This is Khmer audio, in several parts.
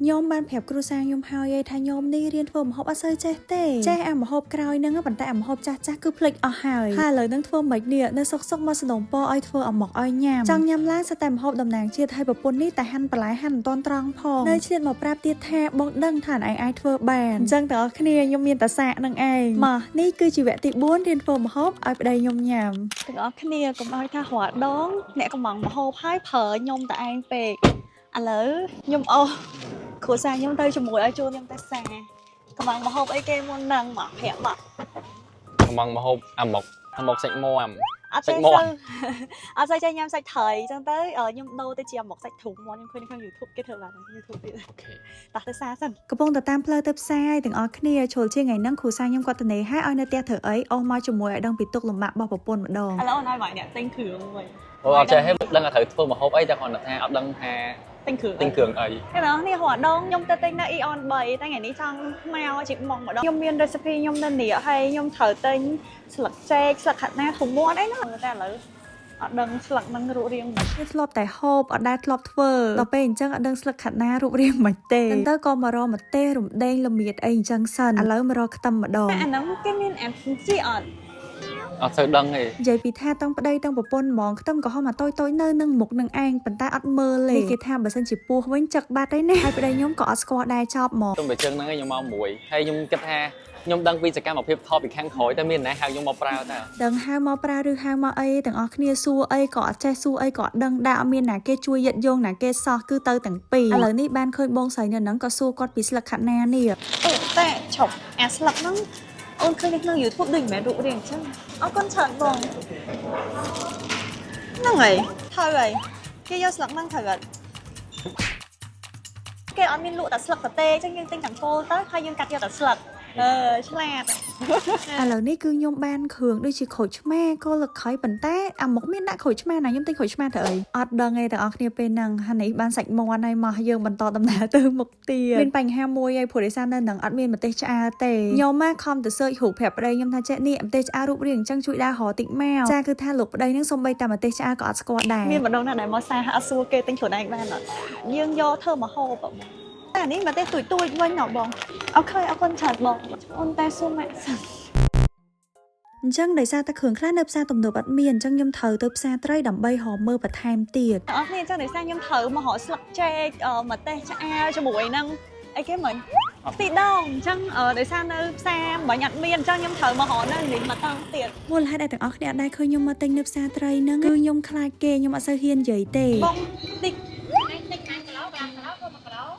ខ្ញុំបានប្រាប់គ្រួសារខ្ញុំហើយថាខ្ញុំនេះរៀនធ្វើម្ហូបអត់សូវចេះទេចេះអាម្ហូបក្រោយហ្នឹងប៉ុន្តែអាម្ហូបចាស់ចាស់គឺភ្លេចអស់ហើយហើយឥឡូវហ្នឹងធ្វើមិននេះនៅសុកសុកមកសនំពឲ្យធ្វើអាម៉ុកឲ្យញ៉ាំចង់ញ៉ាំឡើងសិតតែម្ហូបតំណាងជាតិឲ្យប្រពន្ធនេះតែហាន់បន្លែហាន់មិនទាន់ត្រង់ផងនៅឆ្លៀតមកប្រាប់ទៀតថាបងដឹងថាឯងអាចធ្វើបានអញ្ចឹងទាំងអស់គ្នាខ្ញុំមានតែសាកនឹងឯងមកនេះគឺជាវគ្គទី4រៀនធ្វើម្ហូបឲ្យប្តីខ្ញុំញ៉ាំ ទាំងអស់គ្នាកុំឲ្យថារាល់ដងអ្នកកំងម្ហូបហើយប្រើខ្ញុំតែឯងពេកឥឡូវខ្ញុំអូសគ្រួសារខ្ញុំទៅជាមួយឲ្យជួនខ្ញុំទៅសាកំងម្ហូបអីគេមុនហ្នឹងមកប្រាប់មក កំងម្ហូបអាម៉ុកអាម៉ុកសាច់មាន់ អត់ចេះ សាច់មាន់ សូវអត់សូវចេះញ៉ាំសាច់ត្រីអញ្ចឹងទៅខ្ញុំដូរទៅជាអាម៉ុកសាច់ទ្រូងមាន់ខ្ញុំឃើញនៅក្នុង YouTube គេធ្វើបាន YouTube ទៀត OK តោះទៅសាសិន កំពុងតែតាមផ្លូវទៅផ្សារទាំងអស់គ្នាជ្រុលជាថ្ងៃហ្នឹងគ្រួសារខ្ញុំគាត់តនេហើយឲ្យនៅផ្ទះធ្វើអីអូសមកជាមួយឲ្យដឹងពីទុកលំបាករបស់ប្រពន្ធម្ដង ឥឡូវអូនឲ្យមកអ្នកទិញគ្រឿងវិញ អូអត់ចេះទេដឹងថាត្រូវធ្វើម្ហូបអីតែគ្រាន់តែថាអត់ដឹងថា ទិញគ្រឿង ទិញគ្រឿងអី តែដល់នេះរាល់ដងខ្ញុំទៅទិញនៅ Aeon 3តែថ្ងៃនេះចង់មកជីបម៉ងម្ដងខ្ញុំមាន recipe ខ្ញុំនៅនេះហើយខ្ញុំត្រូវទិញស្លឹកចេកស្លឹកខាត់ណាធំមាត់អីណាតែឥឡូវអត់ដឹងស្លឹកហ្នឹងរូបរាងមិន វាធ្លាប់តែហូបអត់ដែលធ្លាប់ធ្វើដល់ពេលអញ្ចឹងអត់ដឹងស្លឹកខាត់ណារូបរាងមិនទេអញ្ចឹងទៅក៏មករកម្ទេសរំដេងល្មៀតអីអញ្ចឹងសិនឥឡូវមករកខ្ទឹមម្ដង អាហ្នឹងគេមានអាជីអត់ អត់សូវដឹងទេ និយាយពីថាតាំងប្តីតាំងប្រពន្ធហ្មងខ្ទឹមក្រហមអាតូចៗនៅនឹងមុខនឹងឯងប៉ុន្តែអត់មើលទេគេថាបើសិនជាពោះវិញចឹកបាត់ឯណាហើយប្តីខ្ញុំក៏អត់ស្គាល់ដែរចប់ហ្មង ទុំតែជើងហ្នឹងឯងខ្ញុំមកមួយហើយខ្ញុំគិតថាខ្ញុំដឹងពីសកម្មភាពថតពីខាងក្រោយតែមានអ្នកណាហៅខ្ញុំមកប្រើតើ ដឹងហៅមកប្រើឬហៅមកអីទាំងអស់គ្នាសួរអីក៏អត់ចេះសួរអីក៏អត់ដឹងដែរអត់មានណាគេជួយយឹតយោងណាគេសោះគឺទៅទាំងពីរឥឡូវនេះបានឃើញបងស្រីនៅហ្នឹងក៏សួរគាត់ពីស្លឹកខាត់ណានេះ អឺតែឈប់អាស្លឹកហ្នឹងអូនឃើញនៅក្នុង YouTube ដូចមិនមែនរូបរាងអញ្ចឹងអរគុណច្រើនបងហ្នឹងហើយត្រូវហើយគេយកស្លឹកហ្នឹងត្រូវអត់គេអត់មានលក់តែស្លឹកតទេអញ្ចឹងយើងទិញទាំងគោលទៅហើយយើងកាត់យកតែស្លឹកអឺឆ្លាត ឥឡូវនេះគឺខ្ញុំបានគ្រឿងដូចជាក្រូចឆ្មាគល់លខៃប៉ុន្តែអាមុខមានដាក់ក្រូចឆ្មាណាខ្ញុំទិញក្រូចឆ្មាទៅអីអត់ដឹងទេទាំងអស់គ្នាពេលហ្នឹងហើយនេះបានសាច់មាន់ហើយមកយើងបន្តដំណើរទៅមុខទៀតមានបញ្ហាមួយហើយព្រោះដោយសារនៅហ្នឹងអត់មានម្ទេសឆ្អើទេខ្ញុំមកខំទៅ search រូបប្រាប់ប្តីខ្ញុំថាចេះនេះម្ទេសឆ្អើរូបរាងអញ្ចឹងជួយដើររកតិចមកចាគឺថាលោកប្តីហ្នឹងសំបីតែម្ទេសឆ្អើក៏អត់ស្គាល់ដែរ មានម្ដងណាដែលមកសាអត់សួរគេទិញខ្លួនឯងបានអត់យើងយកធ្វើម្ហូបហ៎បងតែអានេះមកទេទួយទួយវិញហ៎បង OK អរគុណច្រើនបងអូនតែសួរម៉ាក់សិន អញ្ចឹងដោយសារតែគ្រឿងខ្លះនៅផ្សារទំនើបអត់មានអញ្ចឹងខ្ញុំត្រូវទៅផ្សារត្រីដើម្បីរកមើលបន្ថែមទៀត អ្នកនរគ្នាអញ្ចឹងដោយសារខ្ញុំត្រូវមករកស្លឹកចេកម្ទេសឆ្អើជាមួយនឹងអីគេមិញខ្ទិះដូងអញ្ចឹងដោយសារនៅផ្សារមិញអត់មានអញ្ចឹងខ្ញុំត្រូវមករកនៅនេះមកតង់ទៀត មូលហេតុដែលទាំងអស់គ្នាអត់ដែលឃើញខ្ញុំមកទិញនៅផ្សារត្រីហ្នឹងគឺខ្ញុំខ្លាចគេខ្ញុំអត់សូវហ៊ាននិយាយទេ បងតិច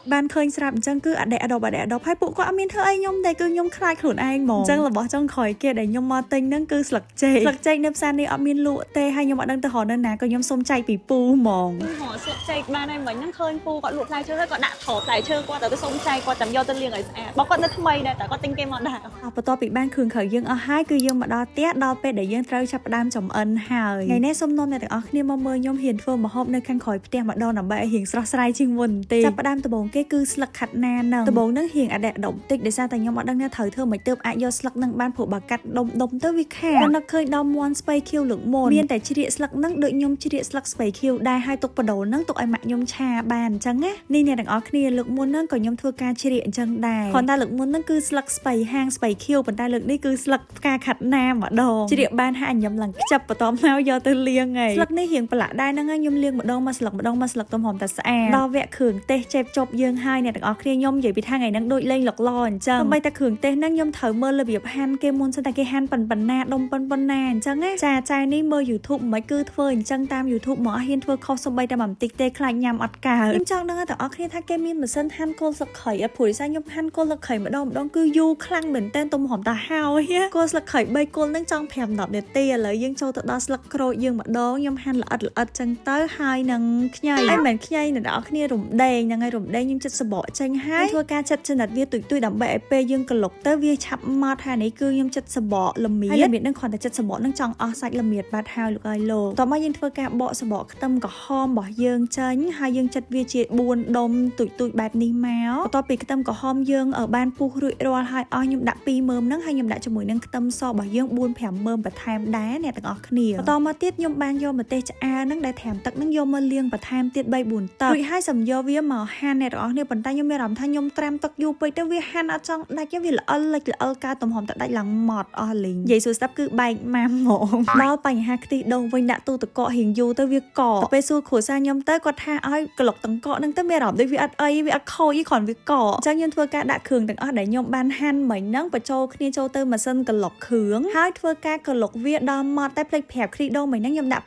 បានឃើញស្រាប់អញ្ចឹងគឺអដេអដបអដេអដបហើយពួកគាត់អត់មានធ្វើអីខ្ញុំទេគឺខ្ញុំខ្លាចខ្លួនឯងហ្មងអញ្ចឹងរបស់ចុងក្រោយគេដែលខ្ញុំមកទិញហ្នឹងគឺស្លឹកចេកស្លឹកចេកនៅផ្សារនេះអត់មានលក់ទេហើយខ្ញុំអត់ដឹងទៅរកនៅណាក៏ខ្ញុំសុំចែកពីពូហ្មង រកស្លឹកចេកបានហើយមិញហ្នឹងឃើញពូគាត់លក់ផ្លែឈើហើយគាត់ដាក់ថតផ្លែឈើគាត់ទៅសុំចែកគាត់ចាំយកទៅលាងឲ្យស្អាតបើគាត់នៅថ្មីដែរតែគាត់ទិញគេមកដែរ អបន្ទាប់ពីបានគ្រឿងក្រៅយើងអស់ហើយគឺយើងមកដល់ផ្ទះដល់ពេលដែលយើងត្រូវចាប់ផ្ដើមចម្អិនហើយថ្ងៃនេះសូមនាំអ្នកទាំងអស់គ្នាមកមើលខ្ញុំហ៊ានធ្វើម្ហូបនៅខាងក្រោយផ្ទះម្ដងដើម្បីឲ្យរៀងស្រស់ស្រាយជាងមុនបន្តិចចាប់ផ្ដើមដំបូងគេគឺស្លឹកខាត់ណាហ្នឹងដំបូងហ្នឹងរៀងអដេដុំតិចដោយសារតែខ្ញុំអត់ដឹងថាត្រូវធ្វើមិនទើបអាចយកស្លឹកហ្នឹងបានព្រោះបើកាត់ដុំដុំទៅវាខាតខ្ញុំនឹកឃើញដល់មាន់ស្ពៃខៀវលើកមុនមានតែជ្រៀកស្លឹកហ្នឹងដូចខ្ញុំជ្រៀកស្លឹកស្ពៃខៀវដែរហើយទុកបដូលហ្នឹងទុកឲ្យម៉ាក់ខ្ញុំឆាបានអញ្ចឹងណានេះអ្នកទាំងអស់គ្នាលើកមុនហ្នឹងក៏ខ្ញុំធ្វើការជ្រៀកអញ្ចឹងដែរគ្រាន់តែលើកមុនហ្នឹងគឺស្លឹកស្ពៃហាងស្ពៃខៀវប៉ុន្តែលើកនេះគឺស្លឹកផ្កាខាត់ណាម្ដងជ្រៀកបានហើយញ៉ាំឡើងខ្ចប់បន្ទាប់មកយកទៅលាងហើយស្លឹកនេះរៀងប្រឡាក់ដែរហ្នឹងហើយខ្ញុំលាងម្ដងមកស្លឹកម្ដងមកស្លឹកទំហំតែស្អាតដល់វគ្គគ្រឿងទេសចេបចប់យើងហើយអ្នកទាំងអស់គ្នាខ្ញុំនិយាយពីថាថ្ងៃហ្នឹងដូចលេងលកឡអញ្ចឹងសូម្បីតែគ្រឿងទេសហ្នឹងខ្ញុំត្រូវមើលរបៀបហាន់គេមុនសិនតែគេហាន់ប៉ុនប៉ុណ្ណាដុំប៉ុនប៉ុណ្ណាអញ្ចឹងណាចាចែនេះមើល YouTube មិនគឺធ្វើអញ្ចឹងតាម YouTube មកអត់ហ៊ានធ្វើខុសសូម្បីតែមួយបន្តិចទេខ្លាចញ៉ាំអត់កើតខ្ញុំចង់ដឹងថាទាំងអស់គ្នាថាគេមានម៉ាស៊ីនហាន់គល់ស្លឹកគ្រៃអត់ព្រោះដោយសារខ្ញុំហាន់គល់ស្លឹកគ្រៃម្ដងម្ដងគឺយូរខ្លាំងមែនតើទុំហមតាហើយគល់ស្លឹកគ្រៃ3គល់ហ្នឹងចង់5 10នាទីឥឡូវយើងចូលទៅដល់ស្លឹកក្រូចយើងម្ដងខ្ញុំហាន់ល្អិតល្អិតចឹងទៅហើយនឹងខ្ញីអីមិនខ្ញីអ្នកនរគ្នារំដេងហ្នឹងហើយរំដេងខ្ញុំចិត្តសបកចេញហើយធ្វើការចិតចំណិតវាទុយទុយដើម្បីឲ្យពេលយើងក្លុកទៅវាឆាប់ម៉ត់ហើយនេះគឺខ្ញុំចិត្តសបកល្មៀតហើយល្មៀតហ្នឹងគ្រាន់តែចិត្តសបកហ្នឹងចង់អស់សាច់ល្មៀតបាត់ហើយលោកអើយលោកតោះមកយើងធ្វើការបកសបកខ្ទឹមក្រហមរបស់យើងចេញហើយយើងចិតវាជា4ដុំទុយទុយបែបនេះមកបន្ទាប់ពីខ្ទឹមក្រហមយើងបានពុះរួចរាល់ហើយអស់ខ្ញុំដាក់2មើមហ្នឹងហើយខ្ញុំដាក់ជាមួយនឹងខ្ទឹមសរបស់យើង4 5មើមបន្ថែមដែរអ្នកទាំងអស់គ្នាបន្តមកទៀតខ្ញុំបានយកម្ទេសឆ្អើហ្នឹងដែលត្រាំទឹកហ្នឹងយកមកលាងបន្ថែមទៀត3 4ទឹករួចហើយសំយកវាមកហាន់អ្នកទាំងអស់ ទាំងអស់គ្នាប៉ុន្តែខ្ញុំមានអារម្មណ៍ថាខ្ញុំត្រាំទឹកយូរពេកទៅវាហាន់អត់ចង់ដាច់ទេវាល្អិលលិចល្អិលកើតទំហំតែដាច់ឡើងម៉ត់អស់លីងនិយាយសួរស្ដាប់គឺបែកម៉ាំហ្មងដល់បញ្ហាខ្ទិះដូងវិញដាក់ទូទឹកកករៀងយូរទៅវាកកទៅពេលសួរគ្រួសារខ្ញុំទៅគាត់ថាឲ្យក្លុកតង្កកហ្នឹងទៅមានអារម្មណ៍ដូចវាអត់អីវាអត់ខូចទេគ្រាន់វាកកអញ្ចឹងខ្ញុំធ្វើការដាក់គ្រឿងទាំងអស់ដែលខ្ញុំបានហាន់មិញហ្នឹងបញ្ចូលគ្នាចូលទៅម៉ាស៊ីនក្លុកគ្រឿងហើយធ្វើការក្លុកវាដល់ម៉ត់តែភ្លេចប្រាប់ខ្ទិះដូងមិញហ្នឹងខ្ញុំដាក់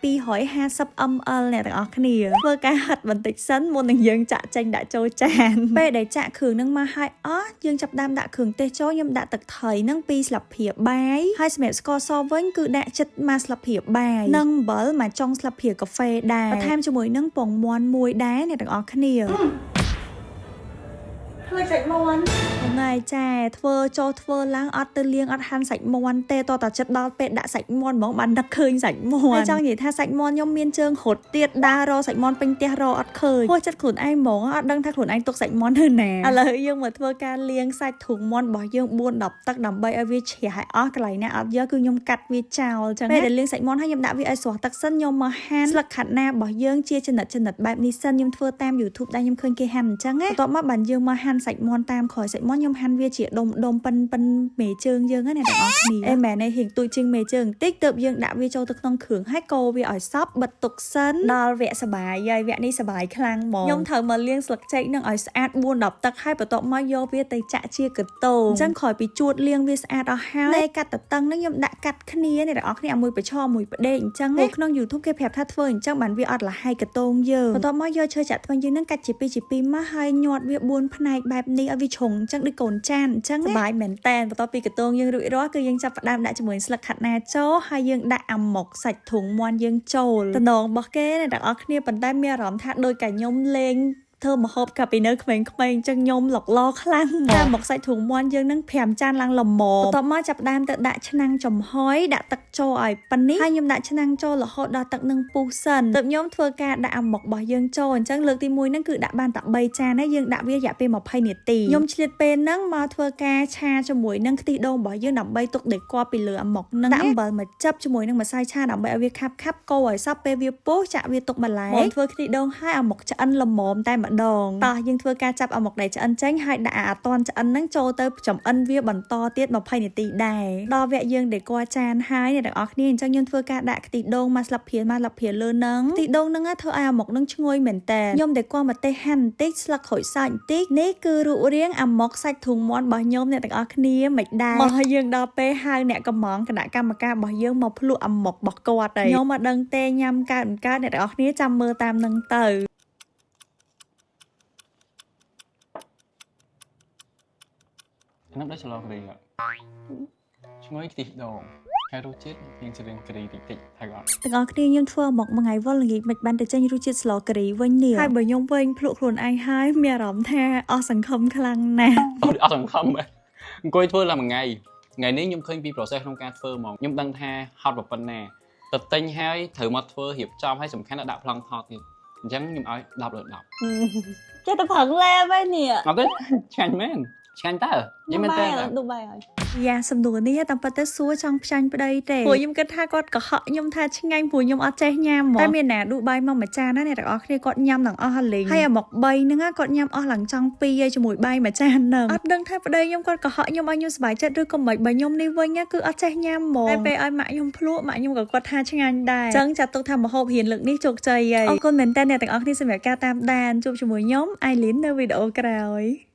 250 ml អ្នកទាំងអស់គ្នាធ្វើការហិតបន្តិចសិនមុននឹងយើងចាក់ចេញដាក់ចូលចានពេលដែលចាក់គ្រឿងហ្នឹងមកហើយអស់យើងចាប់ផ្ដើមដាក់គ្រឿងទេសចូលខ្ញុំដាក់ទឹកត្រីហ្នឹង2ស្លាបព្រាបាយហើយសម្រាប់ស្ករសវិញគឺដាក់ចិត្តមួយស្លាបព្រាបាយនិងអំបិលមួយចុងស្លាបព្រាកាហ្វេដែរបន្ថែមជាមួយនឹងពងមាន់មួយដែរអ្នកទាំងអស់គ្នា ភ្លេចសាច់មាន់ ថ្ងៃចាធ្វើចូលធ្វើឡើងអត់ទៅលាងអត់ហាន់សាច់មាន់ទេតតចិត្តដល់ពេលដាក់សាច់មាន់ហ្មងបាននឹកឃើញសាច់មាន់ហើយចង់និយាយថាសាច់មាន់ខ្ញុំមានជើងរត់ទៀតដើររកសាច់មាន់ពេញផ្ទះរកអត់ឃើញហួសចិត្តខ្លួនឯងហ្មងអត់ដឹងថាខ្លួនឯងទុកសាច់មាន់នៅណាឥឡូវយើងមកធ្វើការលាងសាច់ទ្រូងមាន់របស់យើង4 10ទឹកដើម្បីឲ្យវាជ្រះឲ្យអស់កន្លែងណាអត់យកគឺខ្ញុំកាត់វាចោលចឹងពេលដែលលាងសាច់មាន់ហើយខ្ញុំដាក់វាឲ្យស្រស់ទឹកសិនខ្ញុំមកហាន់ស្លឹកខាត់ណារបស់យើងជាចំណិតចំណិតបែបនេះសិនខ្ញុំធ្វើតាម YouTube ដែរខ្ញុំឃើញគេហាន់អញ្ចឹងណាបន្ទាប់មកបានយើងមកហាន់សាច់មាន់តាមក្រោយសាច់មាន់ខ្ញុំហាន់វាជាដុំដុំប៉ិនប៉ិនមេជើងយើងណាអ្នកទាំងអស់គ្នាអេមែនឯងរៀងទូចជាងមេជើងបន្តិចទើបយើងដាក់វាចូលទៅក្នុងគ្រឿងហើយកូរវាឲ្យសព្វបិទទុកសិនដល់វគ្គសបាយហើយវគ្គនេះសបាយខ្លាំងហ្មងខ្ញុំត្រូវមកលាងស្លឹកចេកនឹងឲ្យស្អាត4 10ទឹកហើយបន្ទាប់មកយកវាទៅចាក់ជាកតោអញ្ចឹងក្រោយពីជួតលាងវាស្អាតអស់ហើយនៃកាត់តតឹងហ្នឹងខ្ញុំដាក់កាត់គ្នាអ្នកទាំងអស់គ្នាមួយប្រឈមមួយផ្ដេកអញ្ចឹងណាក្នុង YouTube គេប្រាប់ថាធ្វើអញ្ចឹងបានវាអត់លហៃកតងយើងបន្ទាប់មកយកឈើចាក់ធ្មេញយើងហ្នឹងកាត់ជាពីរជាពីរមកហើយញាត់វា4ផ្នែកបែបនេះឲ្យវាជ្រុងអញ្ចឹងដូចកូនចានអញ្ចឹងសបាយមែនតែនបន្ទាប់ពីកតងយើងរួចរាល់គឺយើងចាប់ផ្ដើមដាក់ជាមួយស្លឹកខាត់ណាចូលហើយយើងដាក់អាម៉ុកសាច់ធុងមាន់យើងចូលតំណងរបស់គេអ្នកទាំងអស់គ្នាប៉ុន្តែមានអារម្មណ៍ថាដូចកាខ្ញុំលេងធ្វើម្ហូបកាលពីនៅក្មេងៗអញ្ចឹងខ្ញុំលកឡខ្លាំងហ្មងតាមមកសាច់ទ្រូងមាន់យើងនឹង5ចានឡើងល្មមបន្ទាប់មកចាប់ផ្ដើមទៅដាក់ឆ្នាំងចំហុយដាក់ទឹកចូលឲ្យប៉ុណ្នេះហើយខ្ញុំដាក់ឆ្នាំងចូលរហូតដល់ទឹកនឹងពុះសិនទើបខ្ញុំធ្វើការដាក់អាម៉ុករបស់យើងចូលអញ្ចឹងលើកទី1ហ្នឹងគឺដាក់បានតែ3ចានណាយើងដាក់វារយៈពេល20នាទីខ្ញុំឆ្លៀតពេលហ្នឹងមកធ្វើការឆាជាមួយនឹងខ្ទិះដូងរបស់យើងដើម្បីទុកដេកពីលើអាម៉ុកហ្នឹងដាក់អំបិលមកចាប់ជាមួយនឹងម្សៅឆាដើម្បីឲ្យវាខាប់ខាប់កូរឲ្យសព្វពេលវាពុះចាក់វាទុកម្លែកមកធ្វើខ្ទិះដូងហើយអាម៉ុកឆ្អិនល្មមតែម្ដងតោះយើងធ្វើការចាប់អាម៉ុកដែលឆ្អិនចេញហើយដាក់អាអត់ទាន់ឆ្អិនហ្នឹងចូលទៅចំអិនវាបន្តទៀត20នាទីដែរដល់វគ្គយើងដេកចានហើយអ្នកទាំងអស់គ្នាអញ្ចឹងយើងធ្វើការដាក់ខ្ទិះដូងមួយស្លាបព្រាមួយស្លាបព្រាលើហ្នឹងខ្ទិះដូងហ្នឹងធ្វើឲ្យអាម៉ុកហ្នឹងឈ្ងុយមែនតើខ្ញុំដេកម្ទេសហាន់បន្តិចស្លឹកក្រូចសើចបន្តិចនេះគឺរូបរាងអាម៉ុកសាច់ទ្រូងមាន់របស់ខ្ញុំអ្នកទាំងអស់គ្នាមិនដែរមកឲ្យយើងដល់ពេលហៅអ្នកកំងគណៈកម្មការរបស់យើងមកភ្លក់អាម៉ុករបស់គាត់ហើយខ្ញុំអត់ដឹងទេញ៉ាំកើតមិនកើតអ្នកទាំងអស់គ្នាចាំមើលតាមនឹងទៅ ខ្ញុំដូចច្រឡំគ្រីអត់ឈ្ងុយខ្ទិះដូងហើយរសជាតិមានច្រៀងគ្រីតិចតិចហើយអត់ ទាំងអស់គ្នាខ្ញុំធ្វើមកមួយថ្ងៃវល់ល្ងាចមិនបានទៅចេញរសជាតិស្លការីវិញនេះហើយបើខ្ញុំវិញភ្លក់ខ្លួនឯងហើយមានអារម្មណ៍ថាអស់សង្ឃឹមខ្លាំងណាស់ អត់អត់សង្ឃឹមហ៎អង្គុយធ្វើឡើងមួយថ្ងៃថ្ងៃនេះខ្ញុំឃើញពី process ក្នុងការធ្វើហ្មងខ្ញុំដឹងថាហត់ប៉ុណ្ណាទៅទិញហើយត្រូវមកធ្វើរៀបចំហើយសំខាន់ដល់ដាក់ប្លង់ថតទៀតអញ្ចឹងខ្ញុំឲ្យ10លើ10 ចេះតែប្រឹងលែបឯនេះ អត់ទេឆ្ងាញ់មែនឆ្ងាញ់តើនិយាយមែនតើ ឌូបាយហើយ យ៉ាសំណួរនេះតាមពិតទៅសួរចង់ផ្ចាញ់ប្តីទេព្រោះខ្ញុំគិតថាគាត់កុហកខ្ញុំថាឆ្ងាញ់ព្រោះខ្ញុំអត់ចេះញ៉ាំហ្មងតែមានណាឌូបាយមកមួយចានណាអ្នកទាំងអស់គ្នាគាត់ញ៉ាំទាំងអស់ហលេងហើយអាមក3ហ្នឹងណាគាត់ញ៉ាំអស់ឡើងចង់2ហើយជាមួយបាយមួយចានហ្នឹងអត់ដឹងថាប្តីខ្ញុំគាត់កុហកខ្ញុំឲ្យខ្ញុំសប្បាយចិត្តឬក៏មិនបើខ្ញុំនេះវិញណាគឺអត់ចេះញ៉ាំហ្មងតែពេលឲ្យម៉ាក់ខ្ញុំភ្លក់ម៉ាក់ខ្ញុំក៏គាត់ថាឆ្ងាញ់ដែរអញ្ចឹងចាត់ទុកថាម្ហូបរៀនលើកនេះជោគជ័យហើយអរគុណមែនតើអ្នកទាំងអស់គ្នាសម្រាប់ការតាមដានជួបជាមួយខ្ញុំអាយលីននៅវីដេអូក្រោយ។